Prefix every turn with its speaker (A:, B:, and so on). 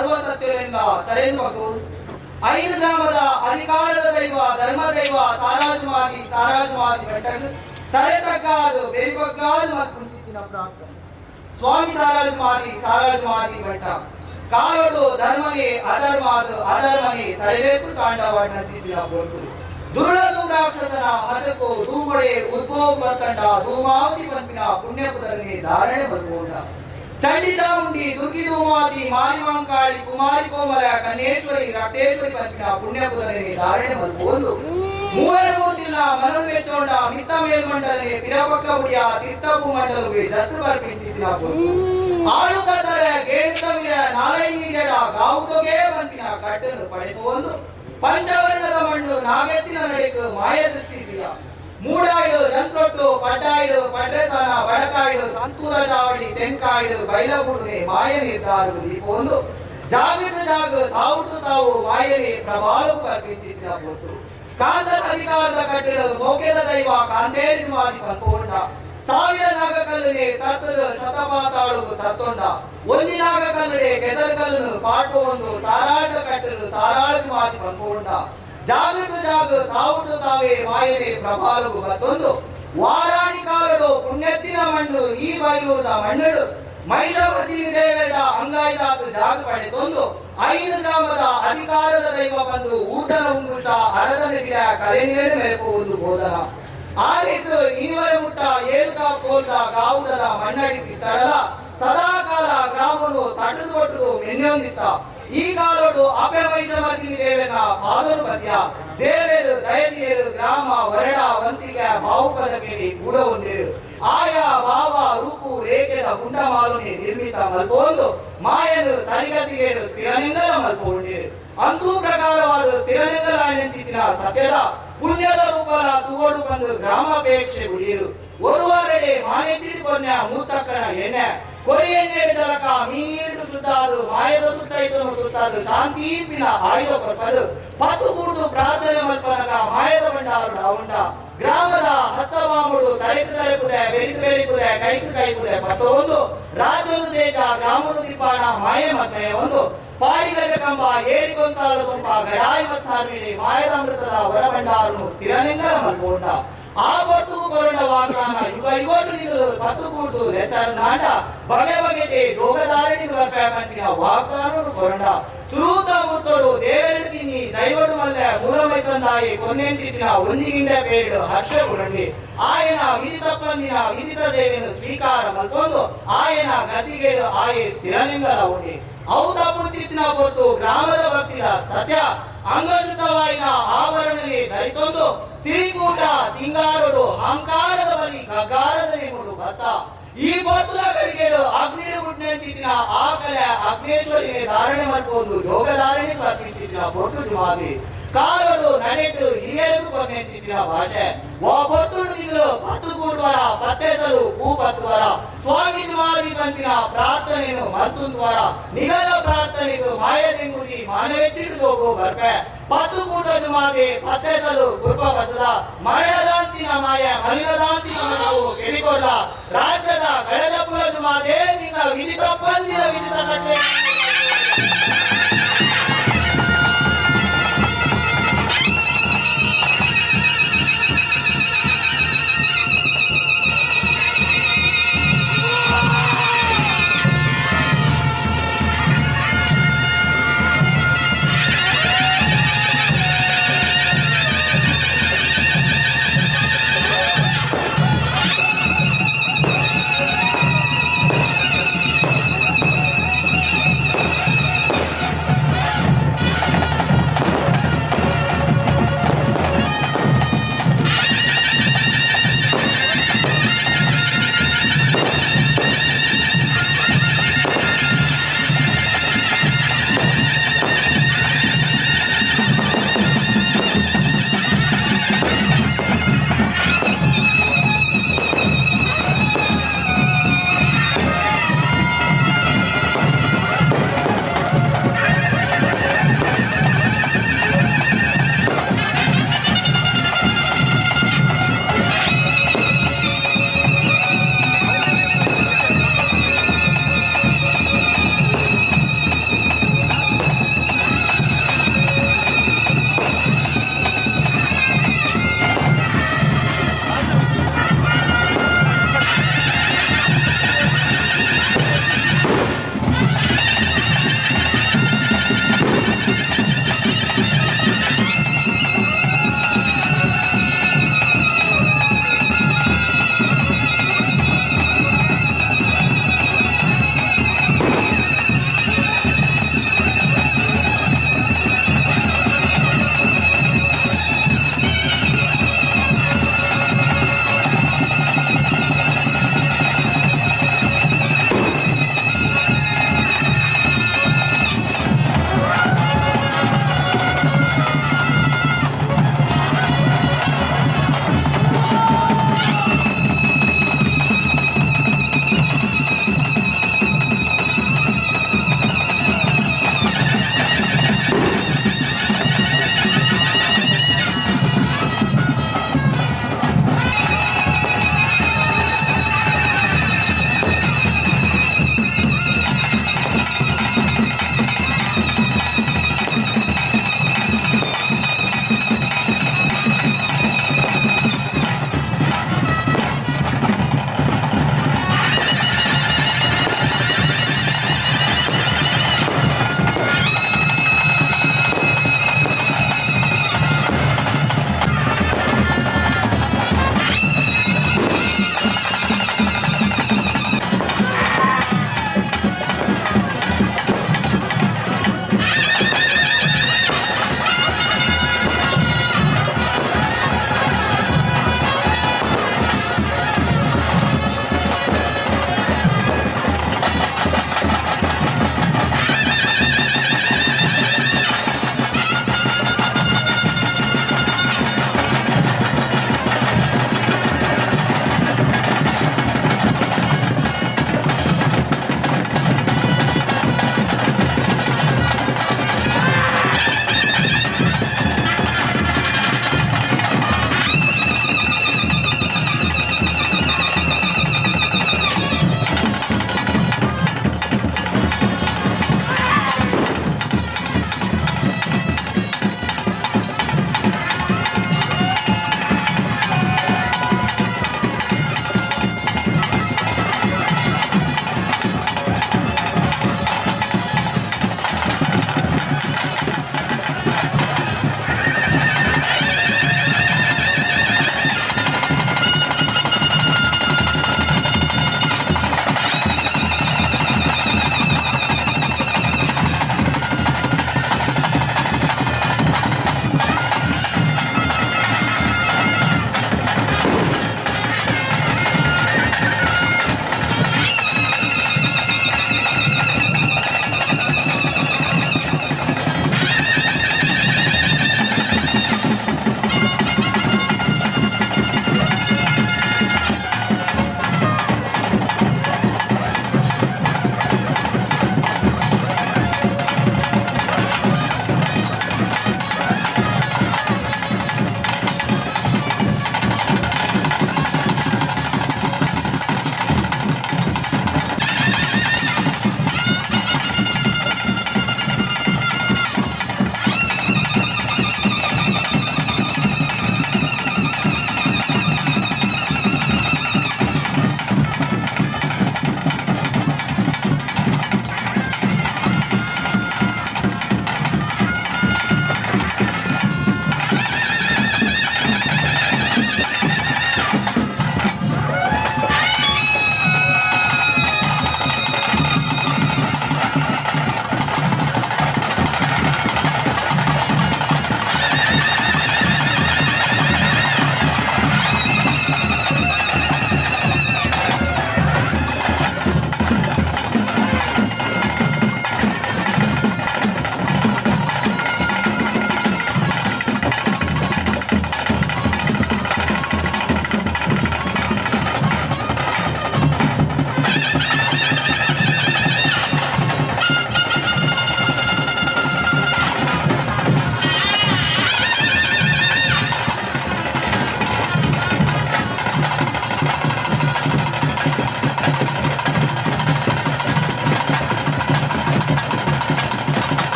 A: ಸರ್ವಸತ್ಯರೆಲ್ಲ ತರೆನ್ಬಗು ಐದು ಗ್ರಾಮದ ಅಧಿಕಾರದ ದೈವ ಧರ್ಮದೈವ ಸಾರಾಜುಮಾದಿ ಸಾರಾಜುಮಾದಿ ಬೆಟ್ಟಗ ತಲೆ ತಗ್ಗಾದು ಬೆರಿಬಗ್ಗಾದು ಮತ್ತು ಕುಂಚಿತ್ತಿನ ಪ್ರಾರ್ಥನೆ. ಸ್ವಾಮಿ ಸಾರಾಜುಮಾದಿ ಸಾರಾಜುಮಾದಿ ಬೆಟ್ಟ ಕಾಲೊಡು ಧರ್ಮನೇ ಅಧರ್ಮಾದು ಅಧರ್ಮನೇ ತಲೆದೇಕು ತಾಂಡವಾಡಿನ ಪೊರ್ತು ದುರುಳ ಧೂಮ್ರಾಕ್ಷಸನ ಹದಕು ಧೂಮೊಡೆ ಉದ್ಭವ ಬತ್ತಂಡ ಧೂಮಾವತಿ ಪನ್ಪಿನ ಪುಣ್ಯಪುದರನೆ ಧಾರಣೆ ಬರುವುಂಡ. ಚಂಡಿ ಚಾಮುಂಡಿ ದುರ್ಗಿ ಧೂಮಾವತಿ ಮಾರಿಮಾಂಕಾಳಿ ಕುಮಾರಿ ಕೋಮಲ ಕನ್ನೇಶ್ವರಿ ರಕ್ತೇಶ್ವರಿ ಪನ್ಪಿನ ಪುಣ್ಯಪುದರನೆ ಧಾರಣೆ ಮಲ್ಪೊಂದು ಮೂವರು ಮೂರ್ತಿಲ ಮನೋನ್ವೆಚ್ಚೋಂಡ ಮಿತ್ತ ಮೇಲ್ಮಂಡಲನೆ ಪಿರಪಕ್ಕ ಬುಡಿಯ ತೀರ್ಥಭೂ ಮಂಡಲಗೆ ಜತ್ತು ಬರ್ಪಿಂಚಿತ್ತಿನ ಪೊರ್ತು. ಆಳುಕತರ ಗೇಣುತವಿರ ನಾಲೈ ನೀಡಡ ಗಾವುತೊಗೆ ಪನ್ಪಿನ ಕಟ್ಟನ್ನು ಪಡೆದುಕೊಂಡು ಪಂಚವರ್ಣದ ಮಣ್ಣು ನಾಗೆತ್ತಿನ ನಡೆಕು ಮಾಯ ದೃಷ್ಟಿ ಇದೆಯ. ಮೂಡಾಯ್ಡು ಜಂತ್ರೊಟ್ಟು ಪಡ್ಡಾಯ್ಡು ಪಡ್ರೆಸನ ಬಡಕಾಯ್ಡು ಸಂತೂರ ಚಾವಡಿ ತೆಂಕಾಯ್ಡು ಬೈಲಬುಡುನೆ ಮಾಯ ನಿರ್ಧಾರು ದೀಪೊಂದು ಜಾಗಿಟ್ಟು ಜಾಗ ತಾವುಟು ತಾವು ಮಾಯನೆ ಪ್ರಬಾಲಕು ಅರ್ಪಿಸಿದ್ದ ಪೊರ್ತು. ಕಾಂತನ ಅಧಿಕಾರದ ಕಟ್ಟಡ ಮೋಕೆದ ದೈವ ಕಾಂತೇರಿವಾದಿ ಪನ್ಪೋಂಡ ಸಾವಿರ ನಾಗಕಲ್ಲನೆ ತತ್ತದ ಶತಪಾತಾಳುಗು ತತ್ತೊಂಡ ಒಂಜಿ ನಾಗಕಲ್ಲನೆ ಕೆಸರು ಕಲ್ಲನು ಪಾಟು ಒಂದು ಸಾರಾಟ ಕಟ್ಟಲು ಸಾರಾಳಕು ಮಾದಿ ಪನ್ಪೋಂಡ ಜಾಗೃತ ಜಾಗ ತಾವುಟು ತಾವೇ ಮಾಯನೆ ಪ್ರಭಾಲುಗು ಬತ್ತೊಂದು ವಾರಾಣಿ ಕಾಲಡು ಪುಣ್ಯತ್ತಿನ ಮಣ್ಣು ಈ ಬೈಲೂರದ ಮಣ್ಣುಡು ಮಹಿಷಮರ್ದಿನಿ ದೇವರ ಅಂಗಾಯ್ದಾತು ಜಾಗ ಪಡೆದೊಂದು ಐದು ಗ್ರಾಮದ ಅಧಿಕಾರದ ದೈವ ಬಂದು ಊಟನ ಉಂಗುಟ ಅರದನ ಗಿಡ ಕರೆನಿಲೆನು ಮೆರಪುವುದು ಬೋಧನ. ಆ ರೀತು ಇನಿವರ ಮುಟ್ಟ ಏಳುಕ ಕೋಲ್ದ ಗಾವುದದ ಮಣ್ಣಡಿ ತಡಲ ಸದಾಕಾಲ ಗ್ರಾಮನು ತಟದು ಕೊಟ್ಟುದು ಮೆನ್ನೊಂದಿತ್ತ. ಈ ಕಾಲೋಡು ಅಪೆ ಮಹಿಷಮರ್ದಿನಿ ದೇವನ ಪಾದನು ಪದ್ಯ ದೇವರು ದಯದಿಯರು ಗ್ರಾಮ ವರಡ ವಂತಿಗೆ ಬಾಹುಪದಗಿರಿ ಗೂಡ ಹೊಂದಿರು ಆಯಾ ಭಾವ ರೂಪು ರೇಖೆದ ಗುಂಡಮಾಲುನಿ ನಿರ್ಮಿತ ಮಲ್ಪೊಂದು ಮಾಯನು ಸರಿಗತಿಗೇಡು ಸ್ಥಿರನಿಂದಲ ಮಲ್ಪೊಂಡಿರು. ಅಂತೂ ಪ್ರಕಾರವಾದ ಸ್ಥಿರನಿಂದಲಾಯನಂತಿನ ಸತ್ಯದ ಪುಣ್ಯದ ರೂಪಲ ತುಗೋಡು ಬಂದು ಗ್ರಾಮಾಪೇಕ್ಷೆ ಗುಡಿಯರು ಒರುವಾರಡೆ ಮಾನೆತ್ತಿಡಿ ಕೊನ್ಯ ಮೂತಕ್ಕಣ ಎಣ್ಣೆ ಕೊರಿ ಎಣ್ಣೆ ತಲಕ ಮೀನೀರು ಸುತ್ತಾದು ಮಾಯದ ತುತ್ತೈತನು ತುತ್ತಾದು ಶಾಂತೀಪಿನ ಆಯುಧ ಕೊರ್ಪದು ಪತ್ತು ಕೂಟು ಪ್ರಾರ್ಥನೆ ಮಲ್ಪನಗ ಮಾಯದ ಭಂಡಾರು ಡಾವುಂಡ ಗ್ರಾಮದ ಹಸ್ತಮಾಮುಡು ತರೆಕು ತರೆಪುದೆ ಬೆರಿಕು ಬೆರಿಪುದೆ ಕೈಕು ಕೈಪುದೆ ಪತ್ತೊಂದು ರಾಜ್ಯನು ದೇಶ ಗ್ರಾಮನು ತಿಪ್ಪಾಣ ಮಾಯ ಮತ್ತೆ ಒಂದು ಪಾಡಿಗಜ ಕಂಬ ಏರಿಕೊಂತಾಲ ತುಂಬ ಗಡಾಯಿ ಮತ್ತಾರ್ಮಿಡಿ ಮಾಯದ ಅಮೃತದ ಹೊರಭಂಡಾರನು ಸ್ಥಿರನಿಂಗಲ ಮಲ್ಪೋಂಡ. ಆ ಪೊರ್ತುಗು ಕೊರಂಡ ವಾಗ್ದಾನ ಯುಗ ಯುಗಟು ನಿಗಲು ಪತ್ತು ಕೂಡ್ದು ಲೆತ್ತರ ನಾಟ ಬಗೆ ಬಗೆಟೆ ಜೋಗದಾರಣಿಗೆ ಬರ್ಪೆ ಪಂಪಿನ ವಾಗ್ದಾನನು ಕೊರಂಡ ಸುರೂತ ಮುತ್ತೋಡು ದೇವರಡು ತಿನ್ನಿ ದೈವಡು ಮಲ್ಲೆ ಮೂಲಮೈತಂದಾಯಿ ಕೊನ್ನೆಂತಿತ್ತಿನ ಒಂಜಿಗಿಂಡ ಪೇರಿಡು ಹರ್ಷ ಗುರಂಡಿ ಆಯನ ವಿಧಿ ತಪ್ಪಂದಿನ ವಿಧಿತ ದೇವೆನು ಸ್ವೀಕಾರ ಮಲ್ಪೊಂದು ಆಯನ ಗತಿಗೇಡು ಆಯೆ ಸ್ಥಿರನಿಂಗಲ ಉಂಡಿ. ಅವು ತಪ್ಪುತ್ತಿತ್ತಿನ ಪೊರ್ತು ಗ್ರಾಮದ ಭಕ್ತಿರ ಸತ್ಯ ಅಂಗಶುದ್ಧವಾಯಿನ ಆವರಣನೆ ಧರಿತೊಂದು ಸಿರಿಗೂಟ ಸಿಂಗಾರುಡು ಅಹಂಕಾರದ ಬಲಿ ಗಗ್ಗಾರದ ನಿಮುಡು ಭತ್ತ ಈ ಪೊರ್ತುದ ಕಡಿಗೆಡು ಅಗ್ನಿಡು ಗುಡ್ನೆಂತಿತ್ತಿನ ಆ ಕಲೆ ಅಗ್ನೇಶ್ವರಿನೇ ಧಾರಣೆ ಮಲ್ಪೋದು ಯೋಗಧಾರಣೆ ಅರ್ಪಿಸುತ್ತಿನ ಪೊರ್ತು ಜುಮಾದಿ ಕಾಲಡು ನಡೆಟು ಹಿರಿಯರಿಗೂ ಕೊನೆಂತಿತ್ತಿನ ಭಾಷೆ ಓ ಪೊರ್ತುಡು ನಿಗಲು ಪತ್ತು ಕೂಡುವರ ಪತ್ತೆಸಲು ಪೂ ಪತ್ತುವರ ಸ್ವಾಮಿ ಜುಮಾದಿ ಪಂಪಿನ ಪ್ರಾರ್ಥನೆನು ಮಲ್ತುಂದುವರ ನಿಗಲ ಪ್ರಾರ್ಥನೆಗೂ ಮಾಯದೆಂಬುದಿ ಮಾನವೆತ್ತಿಡು ಜೋಗೋ ಬರ್ಪೆ ಪತ್ತು ಕೂಟ ಜುಮಾದಿ ಪತ್ತೆಸಲು ಕೃಪ ಬಸದ ಮರಣದಾಂತಿನ ಮಾಯ ಮಲಿನದಾಂತಿನ ಮನವು ಕೆಡಿಕೊಲ್ಲ ರಾಜ್ಯದ ಕಳೆದಪುರ ಜುಮಾದೆ ನಿನ್ನ ವಿಧಿ ತಪ್ಪಂದಿನ.